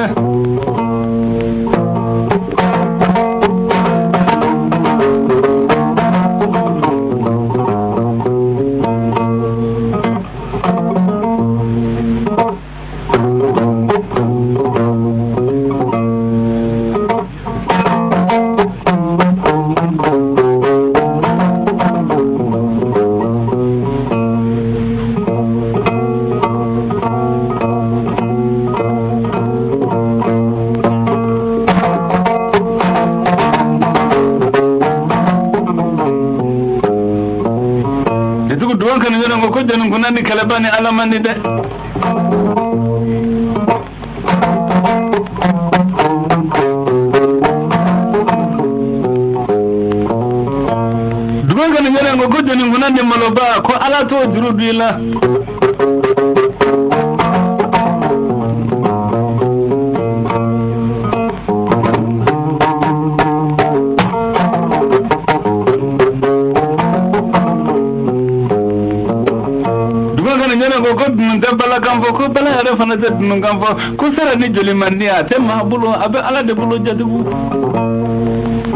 ni kalabani alamani de dugan kan ngene ngo gojoni ngunandi maloba ko ala to juru dila ko bala yɛrɛ fana tɛ dununkan fɔ ko sara ni joli man di a tɛ maa bolo a bɛ ala de bolo jatigiw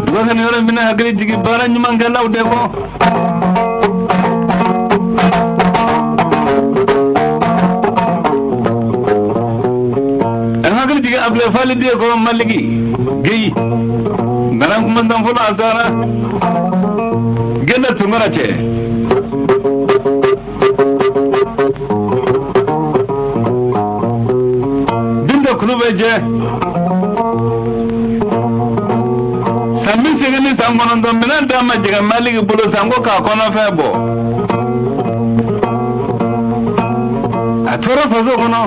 duga ka nin yɔrɔ in bɛna hakili jigin baara ɲumankɛlaw de kɔ. An hakili jigin Abdulayi Fali den kɔ Maliki Geyi nana kumandan fɔlɔ a taara Gɛnda Tunkara cɛ. Jɛ san 80 ni san 9 minɛn d'a ma jɛgɛ Maliki bolo sanko k'a kɔnɔfɛn bɔ a tora faso kɔnɔ.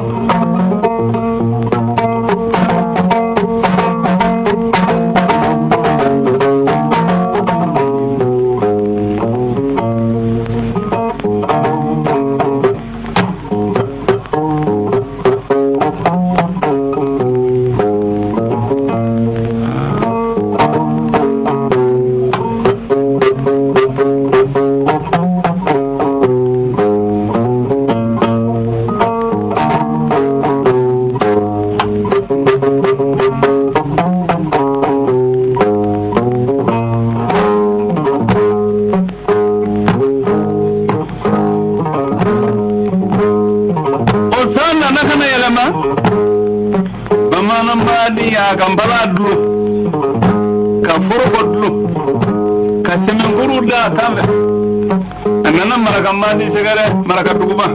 Ka dulo ka foroko dulo ka sɛmɛnkuru da a sanfɛ a nana Marakamadi sɛgɛrɛ Marakaduguba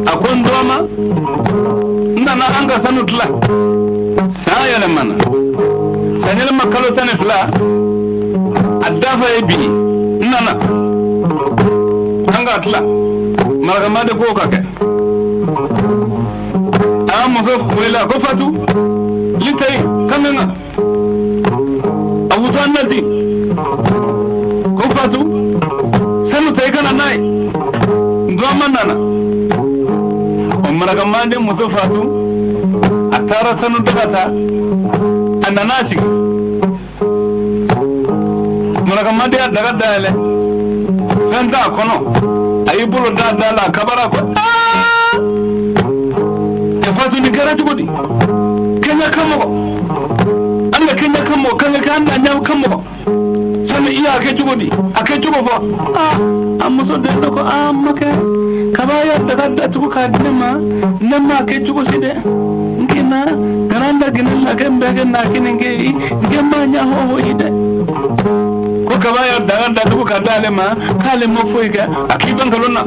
a ko n dɔgɔma n nana an ka sanu tila san yɛlɛmana san yɛlɛma kalo 12 a dafa ye bi n nana an ka tila Marakamadi k'o ka kɛ a muso wele a ko Fatu litayi kamena abuta nati Ntɔma nana o Maraka Mande muso fatu a taara sanu daga ta a nana a sigi Maraka Mande y'a daga dayɛlɛ fɛn t'a kɔnɔ a y'i bolo da da la a kabara ko aa ɛ Fatu nin kɛra cogo di kɛɲɛ ka mɔgɔ an ka kɛɲɛ ka mɔgɔ kan ka kɛ an da ɲɛ ka mɔgɔ sani i y'a kɛ cogo di a kɛ cogo fɔ aa a muso den dɔ ko aa makɛ kaba y'a daga datugu k'a di ne ma ne m'a kɛ cogo si dɛ n kina kana n da gine la kɛ n bɛ kɛ n'a kini kɛ yi n kɛ m'a ɲɛ hɔ yi dɛ ko kaba y'a daga datugu k'a d'ale ma k'ale ma foyi kɛ a k'i bɛ nkalon na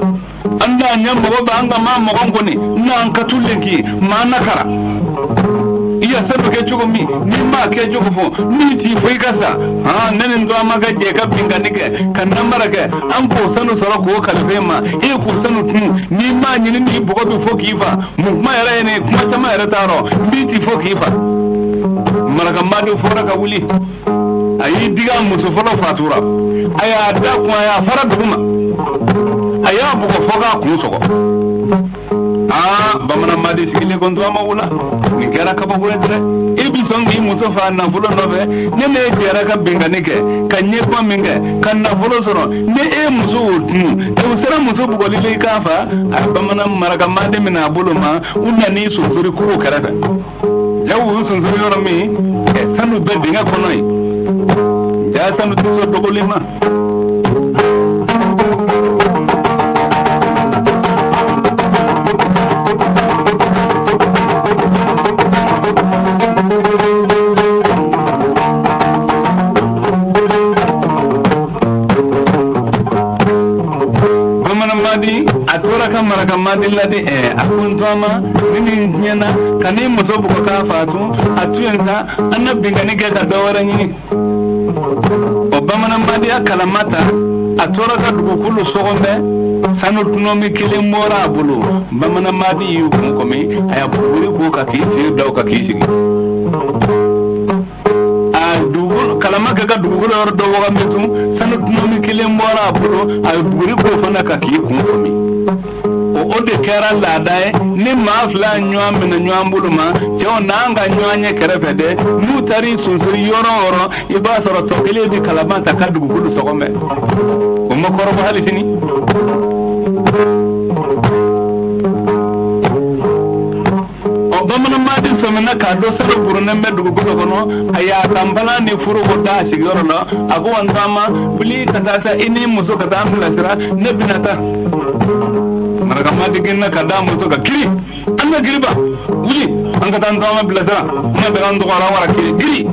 an da ɲɛ mɔgɔ b'an ka maa mɔgɔ kɔni n'an ka tulen k'i maa nakara i ya sanu kɛ cogo min n'i m'a kɛ cogo fɔ n'i t'i fɔ i ka sa han ne ni n ma ka jɛ ka binkanni kɛ ka namara kɛ an k'o sanu sɔrɔ k'o kalifa e ma e k'o sanu tun n'i m'a ɲini n'i bɔgɔ bɛ fɔ k'i fa mun kuma yɛrɛ ye nin ye kuma caman yɛrɛ t'a rɔ n b'i ti fɔ k'i fa Maraka Mande fɔra ka wuli a y'i digi a muso fɔlɔ fatura a y'a da kun a y'a fara dugu ma a y'a bugɔ fɔ k'a kun sɔgɔ aa Bamanan Mande sigilen ko Ntɔma wula nin kɛra kabako ye dɛ e bi sɔn k'i muso fa nafolo nɔfɛ ne ne jɛra ka binkanni kɛ ka ɲɛkuma min kɛ ka nafolo sɔrɔ ni e muso y'o dun o sera muso bugɔli la i k'a fa a Bamanan Maraka Mande minɛ a bolo ma u nan'i sonsori kogo kɛrɛfɛ jaw y'u sonsori yɔrɔ min sanu bɛ dingɛ kɔnɔ yen ja sanu tɛ sɔn dɔgɔlen ma. A tora ka Maraka Mande ladi a ko Ntɔma ni nin tiɲɛna ka n'i muso bugɔ k'a fatu a to yen sa an na binkanni kɛ ka dɔ wɛrɛ ɲini o Bamanan Mande ya kalama ta a tora ka dugukolo sɔgɔmɛ sanu tunɔmi kelen bɔra a bolo Bamanan Mande y'i kun kɔmi a y'a buguri ko ka k'i sen da o kan k'i sigi a dugukolo kalama kɛ ka dugukolo yɔrɔ dɔ wagame tun sanu tunɔmi kelen bɔra a bolo a ye buguri k'o fana ka k'i kun kɔmi o de kɛra laada ye ni maa fila ɲɔgɔn minɛ ɲɔgɔn bolo ma cɛw n'an ka ɲɔgɔn ɲɛ kɛrɛfɛ dɛ n'u taar'i sonsori yɔrɔ o yɔrɔ i b'a sɔrɔ tɔ kelen bɛ kalama ta ka dugukolo sɔgɔmɛ o ma kɔrɔbɔ hali sini. Ɔ Bamanan Mande sɔmina k'a dɔn sanu burunnen bɛ dugukolo kɔnɔ a y'a ka npalan ni foroko da a sigiyɔrɔ la a ko wa Ntɔma wuli ka taa sa i ni muso ka taa an bilasira ne bɛna taa. Maraka Mande gɛnna ka d'a muso ka kiri an ka giriba wuli an ka taa Ntɔma bilasira kuma bɛɛ an dɔgɔyara wara kiri giri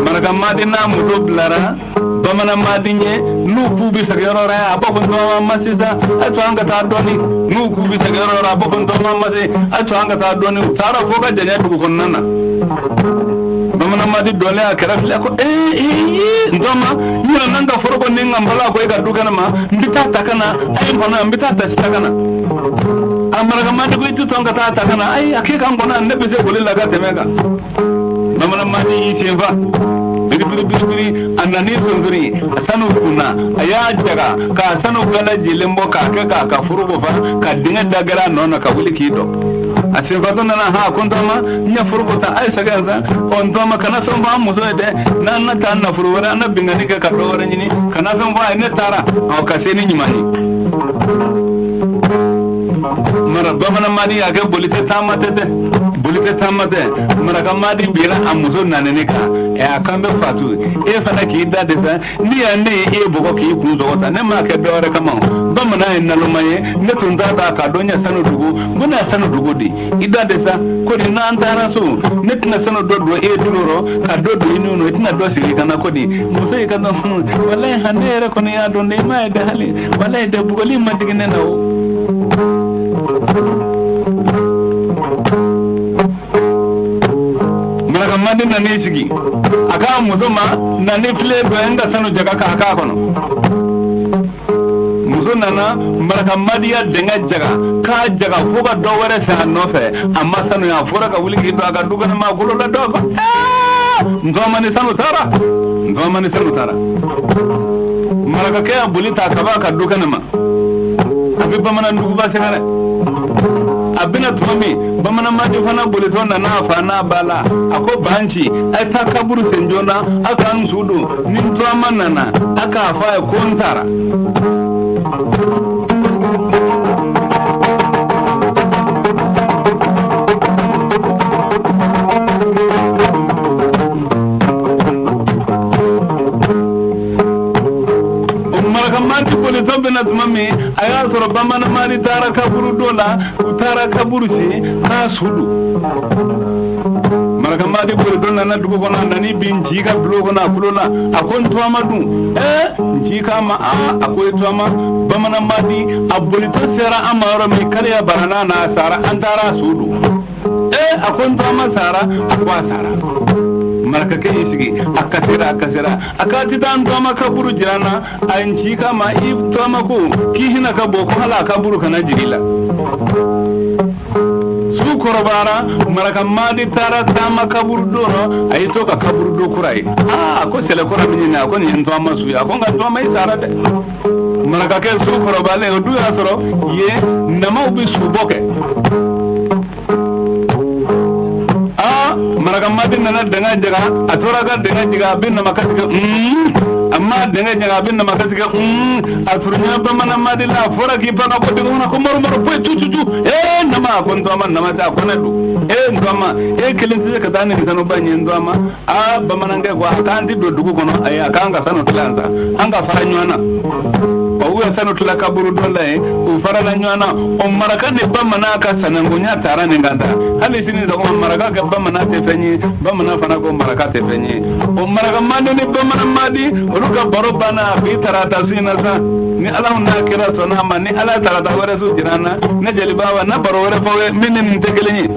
Maraka Mande n'a muso bilara Bamanan Mande ɲɛ n'u k'u bɛ segin yɔrɔ wɛrɛ a b'a fɔ Ntɔma ma sisan a to an ka taa dɔɔni n'u k'u bɛ segin yɔrɔ wɛrɛ a b'a fɔ Ntɔma ma se a to an ka taa dɔɔni u taara fo ka janya dugu kɔnɔna na Bamanan Mande dɔlen a kɛrɛfɛ ko ee Ntɔma n yɛrɛ n'an ka foroko ni n ka npalan ko e ka du kɛnɛ ma n bɛ taa ta ka na a ye n kɔnɔ yan n bɛ taa ta sisan ka na a Maraka Mande ko i tɛ sɔn ka taa ta ka na ayi a k'e ka n kɔnɔ yan ne bɛ se boli la ka tɛmɛ kan Bamanan Mande y'i sen fa biri biri biri biri a nan'i sonsori a sanu kunna a y'a jaga k'a sanu bɛɛ lajɛlen bɔ k'a kɛ k'a ka foroko fa ka dingɛ da gɛrɛ a nɔ na ka wuli k'i dɔ a senfatɔ nana ha ko Ntɔma n ye foroko ta a ye sɛgɛn sa ɔ Ntɔma kana sɔn fɔ an muso ye dɛ n'an na taa nafolo wɛrɛ an na binkanni kɛ ka dɔ wɛrɛ ɲini kana sɔn fɔ a ye ne taara ɔ ka se ni ɲuman ye mara Bamanan Mande y'a kɛ boli tɛ taama tɛ dɛ boli tɛ taama tɛ Maraka Mande binna a muso nanini kan ɛ a kan bɛ fatu e fana k'i da de sa ni ya ne ye e bugɔ k'i kun sɔgɔ ta ne m'a kɛ dɔ wɛrɛ kama o Bamanan ye naloma ye ne tun t'a dɔn a ka dɔn ɲɛ sanu dugu n ko ne ye sanu dugu di i da de sa ko di n'an taara so ne tɛna sanu dɔ don e dulo rɔ ka dɔ don i nun na i tɛna dɔ sigi ka na ko di muso y'i ka dɔn walayi han ne yɛrɛ kɔni y'a dɔn dɛ i m'a ye dɛ hali walayi dɛ bugɔli ma digi ne na o. Maraka Mande nan'i sigi a k'a muso ma na ni filen dɔ ye n ka sanu jaga k'a k'a kɔnɔ muso nana Maraka Mande ya dingɛ jaga k'a jaga fo ka dɔ wɛrɛ san a nɔfɛ a ma sanu ye a fɔra ka wuli k'i don a ka du kɔnɔ ma a bolo la dɔ ko Ntɔma ni sanu taara Ntɔma ni sanu taara Marakakɛ y'a boli ta ka b'a ka du kɛnɛ ma. bɛ bamanan duguba sɛgɛrɛ. A bɛna tuma min, bamanan madi fana bolitɔ nana a fa n'a ba la. A ko banci, a ye taa kaburu sen joona, a k'an su don. Ni n turama nana, a k'a fɔ a ye ko n taara. Madi bolitɔ bɛna tuma min, a y'a sɔrɔ bamanan madi taara kaburu dɔ la, u taara kaburu sen k'a su don. Maraka madi bolitɔ nana dugu kɔnɔ, a nan'i bin nci ka bulon kɔnɔ a kulo la. A ko n turama dun? Nci k'a ma, aa, a ko i turama, bamanan madi a bolitɔ sera an ma yɔrɔ min, kariya banana n'a sara, an taara a su don. A ko n turama sara? A ko a sara. Marakakɛ y'i sigi, a kasira, a kasira, a k'a ti taa n tɔma kaburu jira n na. A ye n ci k'a ma, i tɔma ko k'i hinɛ ka bɔ, ko hali a kaburu kana jigin la. Su kɔrɔbayara, maraka madi taara taama kaburu don nɔ, a y'i to ka kaburu don kura ye. Aa, ko sɛlɛ kura min ɲini, a ko nin ye n tɔma su ye. A ko nka n tɔma, i sara dɛ. Marakakɛ su kɔrɔbayalen, o dun y'a sɔrɔ yen namaw bɛ subɔ kɛ. Maraka madi nana dɛngɛ jaga, a tora ka dɛngɛ jaga, a bɛ namakasi kɛ, a ma dɛngɛ jaga, a bɛ namakasi kɛ, a surunya bamanan madi la, a fɔra k'i ban ka bɔ dingɛ kɔnɔ, ko maro maro foyi tu tu tu. Nama, a ko n tɔma, nama tɛ, a ko ne don. N tɔma, e kelen tɛ se ka taa ni sanuba in ye n tɔma. Aa, bamanankɛ ko a k'an ti don dugu kɔnɔ, ayi, a k'an ka sanu tila yan sa, an ka fara ɲɔgɔn na. U ye sanu tila kaburu dɔ la yen, u farala ɲɔgɔn na. O maraka ni bamanan ka sanankunya taara nin kan ta. Hali sini sɔgɔma, maraka kɛ bamanan tɛ fɛn ye, bamanan fana ko maraka tɛ fɛn ye. O maraka mandi ni bamanan madi, olu ka baro banna. A k'i tarata su in na sa, ni ala n'a kira sɔnna a ma, ni ala tarata wɛrɛ su jira n na, ne jeliba wa na baro wɛrɛ fɔ ye min ni nin tɛ kelen ye.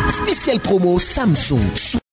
Spécial promo Samsung.